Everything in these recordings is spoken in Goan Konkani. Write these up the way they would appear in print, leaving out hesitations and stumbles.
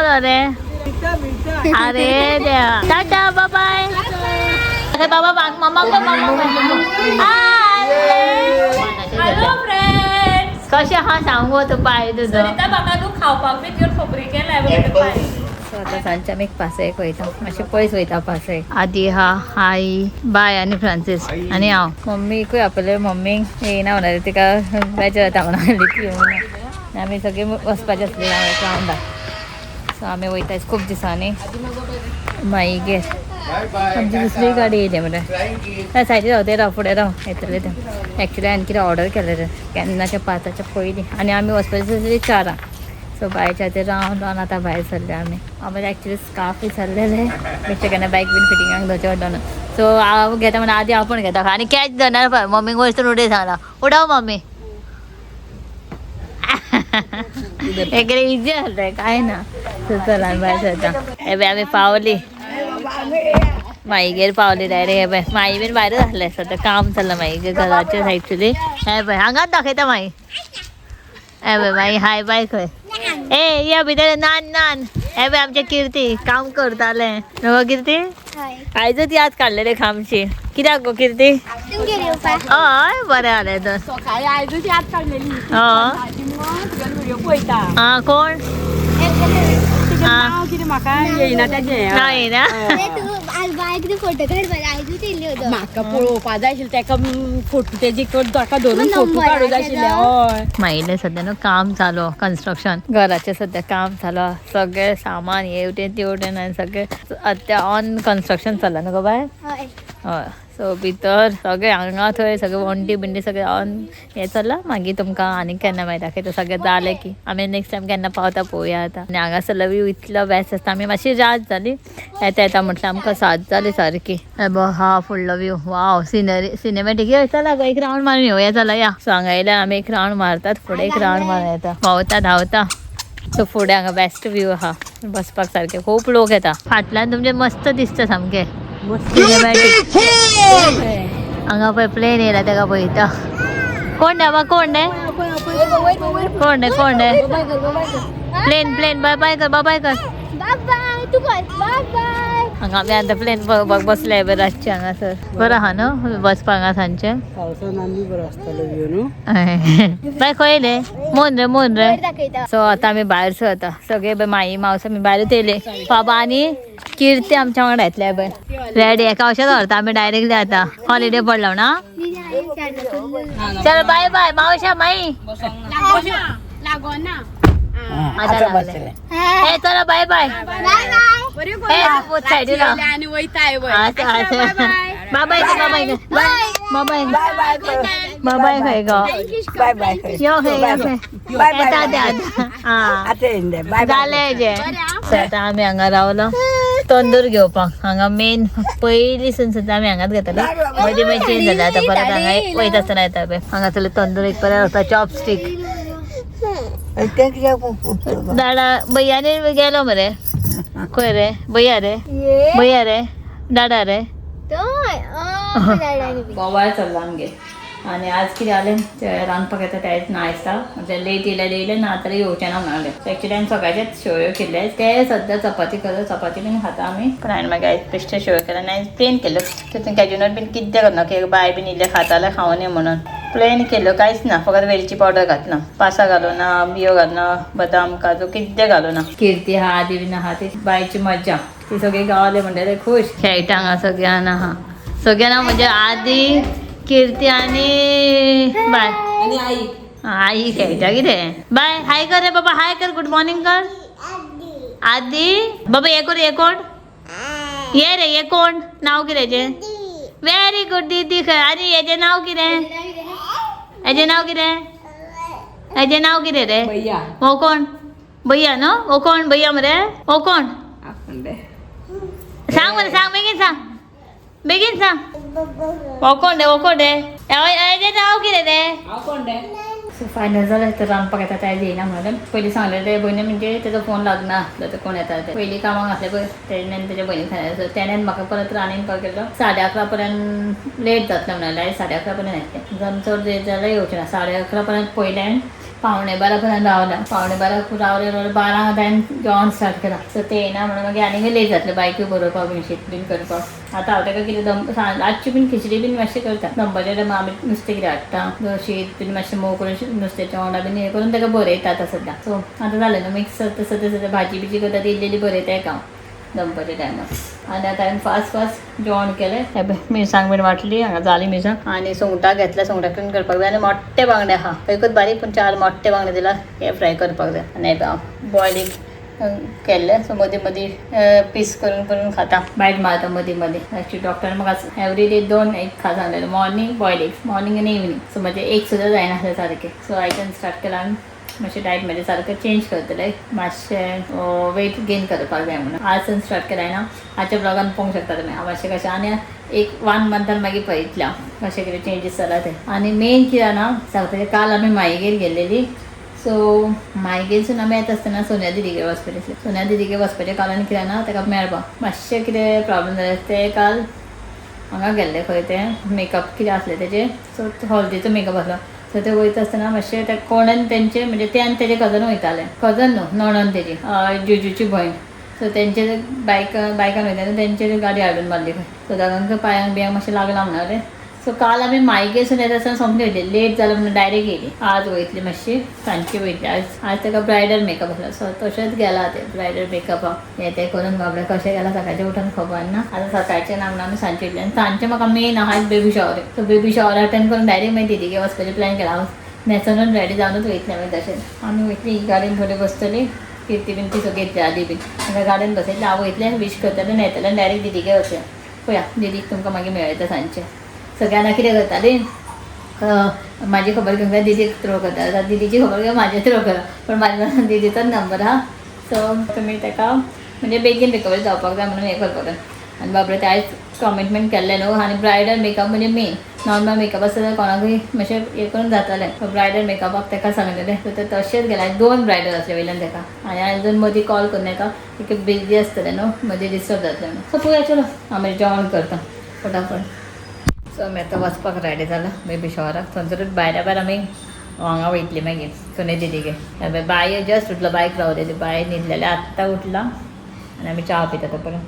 पावलो रे. अरे देवा, टाटा बाय. बाबा मामा मामा. हॅलो फ्रेंड्स, कशें आहा सांग गो तूं पाय तुजो. सरिता म्हाका न्हू खावपाक बी घेवन खबरी केलाय पाय. सो आतां सांजचे आमी पासयेक वयता, मातशें पयस वयता पासयेक. आदी हा, आई, बाय आनी फ्रांसीस आनी हांव. मम्मीकूय आपले मम्मीक येयना म्हणाले, तिका बेजार जाता म्हणाली ती येवना. आमी सगळीं वचपाचें आसलीं एक रावंडाक. सो आमी वयता खूब दिसांनी माईगेर. आमची दुसरी गाडी येयली मरे. सायडीन राव, ते राव, फुडें राव, येतले ते. एक्चुली हांवें कितें ऑर्डर केलें रे केन्नाच्या 5च्या पयलीं आनी आमी वचपाचें आसली 4. सो बायच्या ते रावन रावन आतां भायर सरले आमी. आमी एक्चुली स्कार्फ विसरलेले, बेश्टे केन्ना बायक बीन फिटिंगाक दवरचें पडटलो. सो हांव घेता म्हणून आदी हांव पण घेता आनी कॅच धरणार पळय. मम्मीक वचून उडय सांगला, उडव मम्मी. एक इजी आसलें कांय ना. सो चल आमी भायर सरता. हे पळय आमी पावली माईगेर, पावली डायरेक्ट. हे पळय माई बीन भायरच आसलें, सद्या काम चल्लां माईगेर घराचें एक्चुली. हे पळय हांगाच दाखयता माई. हे पळय माई हाय बाय खंय. ए या भितर नान नान. हे पळय आमचें किर्ती काम करतालें न्हू गो किर्ती? आयजच याद काडलेले आमची. कित्याक गो किर्ती? हय बरें जालें तर. सकाळी आयजूच याद काडलेली. हय व्हिडिओ पळयता. आं कोण? नांव कितें म्हाका येयना तेजें. ना येयना. फोटो काडपाक आयजूच येयल्ली होतो. म्हाका पळोवपा जाय आशिल्लें तेका, फोटो तेजी ताका धरून फोटो काडूं जाय आशिल्ले. हय माईले सद्या न्हू काम चालू, कन्स्ट्रक्शन घराचें सद्या काम चालू. सगळें सामान हे वटेन ते वटेन आनी सगळें आतां ऑन कन्स्ट्रक्शन चल्लां न्हू गो बाय? हय. हय. सो भितर सगळें हांगा थंय सगळें वण्टी बिंटी सगळें ऑन हें चल्लां. मागीर तुमकां आनी केन्ना मागीर दाखयता सगळें जालें की. आमी नेक्स्ट टायम केन्ना पावता पळोवया आतां. आनी हांगासरलो व्यू इतलो बेस्ट आसता. आमी मातशी रात जाली येता येता म्हटल्यार आमकां 7 जाली सारकी. हा फुडलो व्यू, वाव सिनरी सिनेमॅटीक. ये चला गो एक रावंड मारून येवया, चला या. सो हांगा येयल्यार आमी एक रावंड मारतात, फुडें एक रावंड मारून येता, भोंवता धांवता. सो फुडें हांगा बेस्ट व्यू आहा बसपाक सारकें. खूब लोक येता. फाटल्यान तुमचें मस्त दिसता सामकें सिनेमॅटीक. हांगा पळय प्लेन येयला तेका पळयता. कोण रे बाबा, कोण रे, कोण रे, कोण रे? प्लेन प्लेन बाय बाय कर, बाय बाय कर. बाय बाय तू कर बाय बाय. हांगा आमी आतां प्लेन पळोवपाक बसले बरें रातचें हांगासर. बरें आहा न्हू बसपाक हांगा सांजचें. पावसान आनी बरो आसतलो व्यू न्हू. बाय खंय येयले? मोन रे, मोन रे. वयर दाखयता. सो आतां आमी भायर सरता सगळे. बाय माई मावस आमी भायरूच येयले. बाबा आनी किर्ती आमच्या वांगडा येतले पळय रेडी. एका वशात व्हरता आमी डायरेक्टली आतां. हॉलिडे पडलो ना. चल बाय बाय मावशा माई. लागोना. आतां लागले. ए चला बाय बाय. बाय बाय. ए तूं सायडीन राव. आनी वयताय. आसा आसा. बाय बाय कर, बाय बाय बाय बाय बाय बाय. खंय गो? बाय बाय. यो खंय, यो खंय. येता ते आतां. आं बाय. जालें जें. आतां आमी हांगा रावलो तंदूर घेवपाक. हांगा मेन पयलीं सुद्दां आमी हांगाच घेताले, मदीं मागीर चेंज जालें. आतां परत हांगा वयता आसतना येता पळय. हांगासरले तंदूर एक परत आसता चॉपस्टीक. तें कित्याक उठलो? दाडा भैयानी गेलो मरे. खंय रे भैया रे? भैया रे, दाडा रे. बोवाळ चल्ला आमगेर. आनी आज कितें जालें ते रांदपाक येता तेच ना आयस्ता म्हणजे लेट येयल्यार येयलें, ना जाल्यार येवचें ना म्हणालें. एक्चुली हांवें सकाळचेच शेवयो केल्ले, ते सद्या चपाती करता, चपाती बीन खाता आमी. पण हांवें मागीर आयज बेश्टे शेवयो केले आनी हांवें प्लेन केल्यो. तितून कॅज्युनट बीन कितें करना की बाय बीन इल्लें खाता जाल्यार खावं म्हणून प्लेन केल्यो, कांयच ना, फकत वेलची पावडर घातला, पासां घालूना, बियो घालना, बदाम काजू कितें घालूना. किर्ती आहा, आदी बीन आहा, ती बायची मज्जा. ती सगळी गावले म्हणटकीर खूश खेळटा हांगा सगळ्यां आहा. सगळ्यांना म्हणजे आदी, कीर्ती आणि बाय आनी आई. आई खेळटा कितें. बाय हाय कर रे बाबा, हाय कर, गुड मॉर्निंग कर. आदी बाबा हे कोण, हे कोण ये रे, हे कोण नाव कितें हेजें? व्हेरी गुड दीदी खंय. आनी हेजें नाव कितें? हेजें नाव कितें? हेजें नाव कितें रे? भैया. हो कोण भैया न्हू? हो कोण भैया मरे? हो कोण सांग मरे, सांग बेगीन, सांग बेगीन सांग. हो कोण रे, हो कोण रे? हेजें नाव कितें रे? हांव कोण रे? सो फायनल जालें तर रांदपाक येता तें येयना म्हणलें. पयलीं सांगलें ते भयणी म्हणजे तेजो फोन लागना आसलो तर कोण येता ते पयलीं कामाक आसलें पळय तेणेन तेज्या भयणीक सांगलें. सो तेणेन म्हाका परत रांदून कॉल केलो 11:30 पर्यंत लेट जातलें म्हणलें. 11:30 पर्यंत येतलें, जर चड लेट जाल्यार येवचें ना. 11:30 पर्यंत पयलें 11:45 पर्यंत रावला. 11:45 रावले रावले 12 हांवें जेवण स्टार्ट केलां. सो ते येयना म्हणून मागीर आनीक लेट जातलें बायक्यो बरोवपाक बीन शीत बीन करपाक. आतां हांव ताका कितें रातची बीन खिचडी बीन मातशें करता. दनपारच्या टायमार आमी नुस्तें कितें हाडटा, शीत बीन मातशें मोव करून नुस्त्याच्या वांगडा बीन हें करून ताका बरयता आतां सद्दां. सो आतां जालें न्हू मिक्स सद्दां सद्दां भाजी बिजी करता ती इल्ली बरयता एक हांव दनपारच्या टायमार. आनी आतां हांवें फास्ट फास्ट जेवण केलें. मिरसांग बीन वांटली हांगा जाली मिरसांग. आनी सुंगटां घेतल्या, सुंगटां क्लीन करपाक जाय. आनी मोट्टे बांगडे आहा, एकूच बारीक पूण 4 मोट्टे बांगडे दिला, हे फ्राय करपाक जाय. आनी बॉयल केल्ले, सो मदीं मदीं पीस करून करून खाता, बायट मारता मदीं मदीं. एक्चुअली डॉक्टरान म्हाका एवरी डे 2 एग खा सांगलेले, मॉर्निंग बॉयल एग्स, मॉर्निंग आनी इवनींग. सो म्हजें एक सुद्दां जायना सारकें. सो आयच्यान स्टार्ट केलां मातशें डायट म्हजें सारकें चेंज करतलें, मातशें वेट गेन करपाक जाय म्हणून आजच्यान स्टार्ट केलां ना. आजच्या ब्लॉगान पळोवंक शकता तुमी हांव मातशें कशें. आनी एक 1 मंथान मागीर पळयतलें हांव कशें कितें चेंजीस जाला तें. आनी मेन कितें ना सांगता, काल आमी माईगेर गेल्लेली. सो मायगेरसून आमी येता आसतना सोनिया दिदीगेर वचपाचें आसलें. सोनिया दिदीगेर वचपाचें कारण कितें ना, ताका मेळपाक मातशें कितें प्रॉब्लम जालें. तें काल हांगा गेल्लें खंय तें मेकअप कितें आसलें तेजें, सो हळदीचो मेकअप आसलो. सो ते वयता आसतना मातशें ते कोणेन तेंचे म्हणजे ते आनी तेजे कजन वयताले, कजन न्हू नणन तेजी जुजूची भयण. सो तेंचे बायकान वयताले, तेंचे गाडी हाडून मारली खंय. सो दोगांक पांयांक बियांक मातशें लागलां म्हणलें. सो काल आमी मायगेरसून येता आसतना सोमती वयतली, लेट जालो म्हणून डायरेक्ट येयली. आज वयतली मातशी सांजची वयतली. आज आज ताका ब्रायडल मेकअप आसलो, सो तशेंच गेला ते ब्रायडल मेकअपाक हें तें करून बाबडे कशें गेलां सकाळचें उठून खबर ना. आतां सकाळचें ना म्हणून आमी सांजचे वयतली. आनी सांजचें म्हाका मेन आहा baby shower. So baby shower attend करून डायरेक्ट मागीर दिदीगेर वचपाचें प्लॅन केला. हांव न्हेसोनूच रेडी जावनूच वयतलें आमी. तशेंच आमी वयतली, गाडयेन थोडी बसतली, किर्ती बीन ती सगळी येतली आदी बीन तांकां गाडयेन बसयतलें. हांव वयतलें वीश करतलें, न्हेतलें, डायरेक्ट दिदीगेर वचया. पळया दिदीक तुमकां मागीर मेळयता सांजचें. सगळ्यांना कितें करताली, म्हाजी खबर घेवंक जाय दिदीक थ्रो करता, आतां दिदीची खबर घेवन म्हाजे थ्रो करा, पूण म्हाज्या दिदीचोच नंबर आहा. सो तुमी ताका म्हणजे बेगीन रिकवरी जावपाक जाय म्हणून हें करपाक जाय. आनी बाबडे ते आयज कमिटमेंट केल्लें न्हू. आनी ब्रायडल मेकअप म्हणजे मेन, नॉर्मल मेकअप आसता जाल्यार कोणाकूय मातशें हें करून जातालें, ब्रायडल मेकअपाक ताका सांगलेलें. सो तें तशेंच गेलें. 2 ब्रायडल आसले वयल्यान ताका. आनी अजून मदीं कॉल करून येता की बिजी आसतलें न्हू, मदीं डिस्टर्ब जातलें म्हणून. सो पळोवया, चलो आमी जेवण करता फटाफट. सो आमी आतां वचपाक रेडी जाला बेबी शॉवराक. थंयसरूच भायल्या भायर आमी हांगा वयतली मागीर सोने दिदीगेर. बाय जस्ट उठलो, बायक रावलेली, बाय न्हिदलेलें आत्तां उठला आनी आमी च्या पिता तो पर्यंत.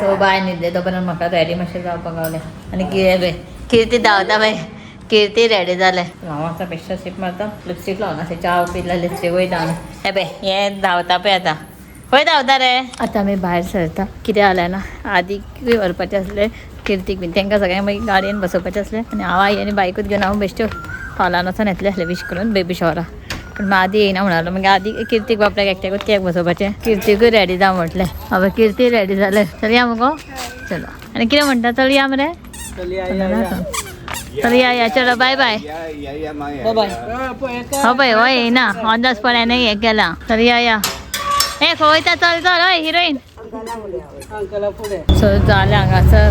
सो बाय न्हिदले तो पर्यंत म्हाका रेडी मातशें जावपाक गावलें. आनी कितें बाय किर्ती धांवता, बाय किर्ती रेडी जालें. हांव आतां बेश्टें सीप मारता, लिपस्टीक लावना, च्या पिला लिपस्टीक वयता. हे पळय हें धांवता पळय आतां, खंय धांवता रे. आतां आमी भायर सरता. कितें जालें ना, आदीक व्हरपाचें आसलें किर्तीक बीन, तांकां सगळ्यांक मागीर गाडयेन बसोवपाचें आसलें. आनी हांव आई आनी बायकूच घेवन हांव बेश्टें हॉलान वचोन येतलें आसलें वीश करून बेबी शॉवराक. पूण मागीर आदी येयना म्हणालो, मागीर आदी किर्तीक बापड्याक एकट्याकूच कित्याक बसोवपाचें, किर्तीकूय रेडी जावं म्हटलें. बाबा किर्ती रेडी जालें. चल या मुगो, चलो. आनी कितें म्हणटा, चल या मरे, चल या या, चलो बाय बाय. हो पळय हो येयना, ऑन the spot हांवें हें केलां. चल या या, हे खंय वयता, चल चल. हय हिरोईन. सो जालें हांगासर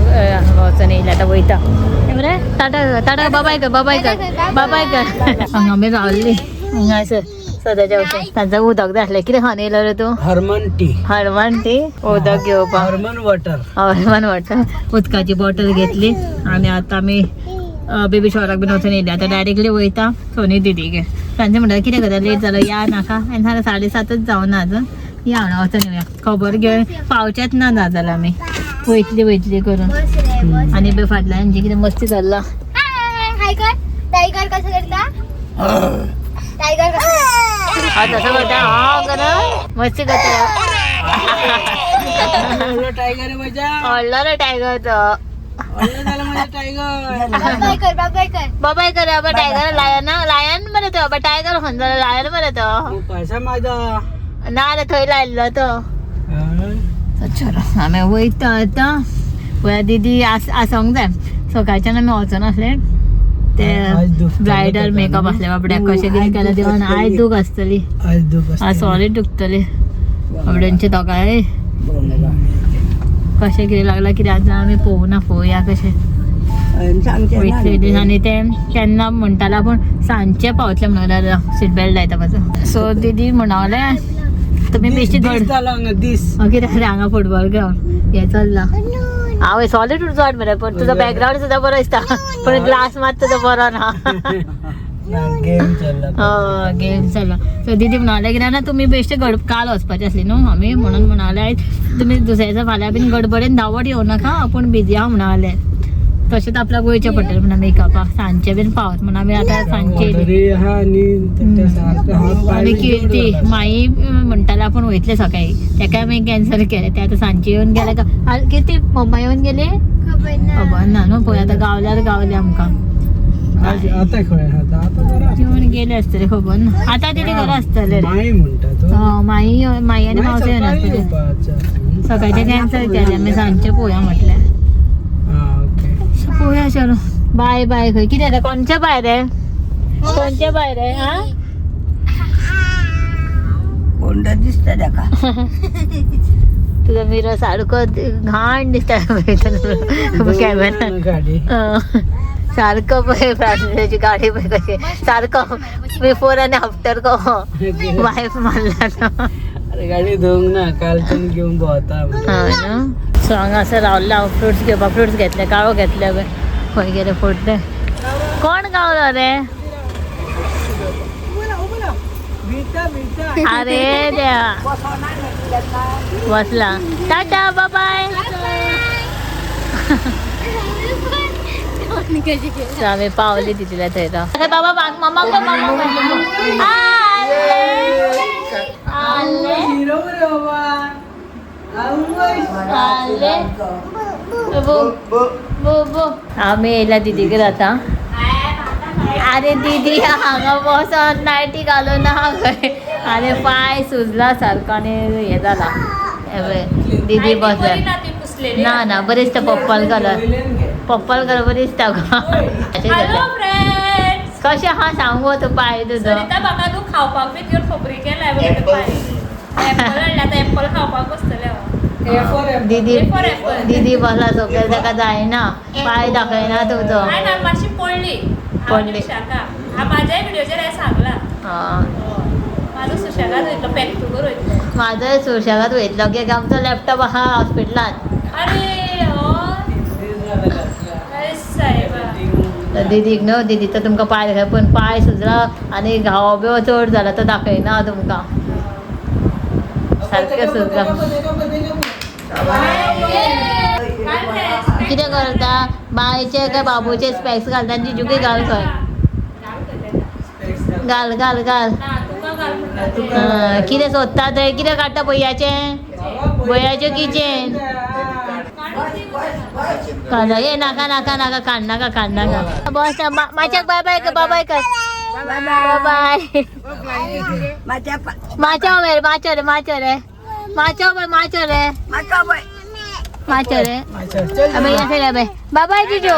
वचोन येयलें, आतां वयता मरे. टाटा टाटा, बाबाय कर, बाबाय कर, बाबाय कर. हांगा आमी रावल्ली हांगासर सदाच्या वटेन. तांचो उदक जाय आसलें. कितें खावन येयलो रे तूं? हरमन टी. हरमन टी, उदक घेवपाक. हरमन वॉटर. हरमन वॉटर उदकाची बॉटल घेतली. आनी आतां आमी बेबी शॉवराक बीन वचून येयली. आतां डायरेक्टली वयता सोनी दिदीगेर. तांचें म्हणटा कितें करता, लेट जालो, या नाका. आनी साडे 7:30 जावना अजून, या म्हणून वचून येवया. खबर घेवन पावचेच ना जाल्यार आमी वयतली वयतली करून. आनी बे फाटल्यान कितें मस्ती चल्ला. हाय कर, टायगर कसं करता, टायगर कसं. तसं करता, हा कर मस्ती करता. टायगर मजा व्हडलो रे टायगर तो. टायगर. बाबाय कर, बाबाय कर, बाबाय कर. बाबा टायगर, लायन लायन मरे तो. बाबा टायगर खंय जालो, लायन मरे तो. पैसा माझा ना रे, थंय लायल्लो तो. चलो आमी वयता आतां. पळया दिदी आसोंक जाय. सकाळच्यान आमी वचनासले, ते ब्रायडल मेकअप आसले बाबड्याक कशें कितें केलें देवान. आयज दूख आसतली, आज सॉलीड दुखतली बाबड्यांचे दोगांय. कशें कितें लागलां कितें आतां आमी पळोवना, पळोवया कशें वयतले. आनी ते केन्ना म्हणटाला पूण सांजचे पावतले म्हणून सीट बेल्ट लायता म्हाजो. सो दिदी म्हणावलें तुमी बेश्टी दीस कितें हांगा फुटबॉल ग्रावंड हें चल्लां. हांव सॉलीड उजवाड मरे, पण तुजो बॅकग्रावंड सुद्दां बरो दिसता, पण ग्लास मात तुजो बरो ना. गेम चल्ला. गेम चल्ला. सो दिदी म्हणाले की ना तुमी बेश्टे गड काल वचपाचे आसली न्हू आमी, म्हणून म्हणाले तुमी दुसऱ्या फाल्यां बीन गडबडेन धांवट येवं नाका, आपूण बिजी आहा म्हणाले. तशेंच आपल्याक वयचें पडटलें म्हणून मेकअपाक सांजचे बीन पावत म्हणून आमी आतां सांजचे येयली. तरी आहा आनी ते सारकें हात पांय आनी बी किर्ती जोड जाला. माई म्हणटाले आपूण वयतले सकाळी, तेका आमी कॅन्सल केलें. ते आतां सांजचे येवन गेले. किर्ती मम्मा येवन गेले खबर ना. खबर ना न्हू. पळय आतां गावल्यार गावले आमकां. आज आतां खंय आहा? आतां घरा. येवन गेले आसतले, खबर ना. आतां तेणे घरा आसतले. माई म्हणटा तो. माई माई आनी माई मावसो येवन सकाळी आसतले. येवपाचें. सकाळचें कॅन्सल केलें आमी, सांजचें पळोवया म्हटलें. आं ओके. पळोवया, चलो बाय बाय. खंय कितें जाता? कोणच्या बाय रे, कोणच्या बाय रे? हा कोण दिसता ताका. तुजो मिरो सारको घाण दिसता कॅमेरा. गाडी. सारको पळय फ्रांसीसाची गाडी पळय कशी सारको बिफोर आनी आफ्टर को वायफ मारला तो. अरे गाडी धुवंक ना, कालच्यान घेवन भोंवता. हय न्हू. सो हांगासर रावल्लो हांव फ्रुट्स घेवपाक. फ्रुट्स घेतले, काळो घेतले. पळय खंय गेले फ्रूट ते? कोण गावलो रे? अरे देवा, बसला. Tata bye. आमी पावली तितल्या थंय. बाबा मामा मामा आले हिरो रे बाबा. आले बो बो बो. आमी येयला दिदीगेर आतां. अरे दीदी हांगा बसोन नायटी घालून आहा खंय. आनी पांय सुजला सारको आनी हें जाला. हें पळय दीदी बसल्या. ना ना बरें दिसता पर्पल कलर, पर्पल कलर बरें दिसता गो. हॅलो फ्रेंड्स, कशें आहा सांग गो तूं पांय तुजो. सरिता म्हाका न्हू खावपाक बी घेवन खबरी केलाय पांय. एप्पल हाडला, आतां एप्पल खावपाक बसतलें हांव. दीदी A for apple. दीदी बसला सोपेर, ताका जायना, पांय दाखयना तुजो. हांवें ना मातशी पडली. पडली. विशाखा हांव म्हाज्याय व्हिडियोचेर हें सांगलां. आं. म्हाजो सुशेगाद वयतलो, पेक्टूकर वयतलो. म्हाजोय सुशेगाद वयतलो कित्याक आमचो लॅपटॉप आहा हॉस्पिटलान. अरे हय, अरे साहेबा. तर दीदीक न्हू, दीदीचो तुमकां पांय दाखय, पूण पांय सुजला आनी घावो बिवो चड जाला तो दाखयना तुमकां. सारकें सुजला. कितें करता? बायचे काय बाबूचे स्पॅक्स घालता आनी जिजूकय घाल खंय. घाल घाल घाल. ना तुका घाल म्हणटा. कितें सोदता थंय? कितें काडटा भैयाचें? भैयाचें किचेन काड. ए नाका नाका नाका, काड नाका, काड नाका. बस माच्याक बाय बाय कर, बाय बाय कर, बाय बाय. माझ्या माचो रे, माचो रे, माचो रे, माचो बाय, माचो रे, म्हाका बाय. माचो रे. अबे या सायडीन अबे. बाय बाय जिजू.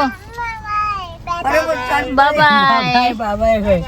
बरोबर. बाय बाय. बाय बाय.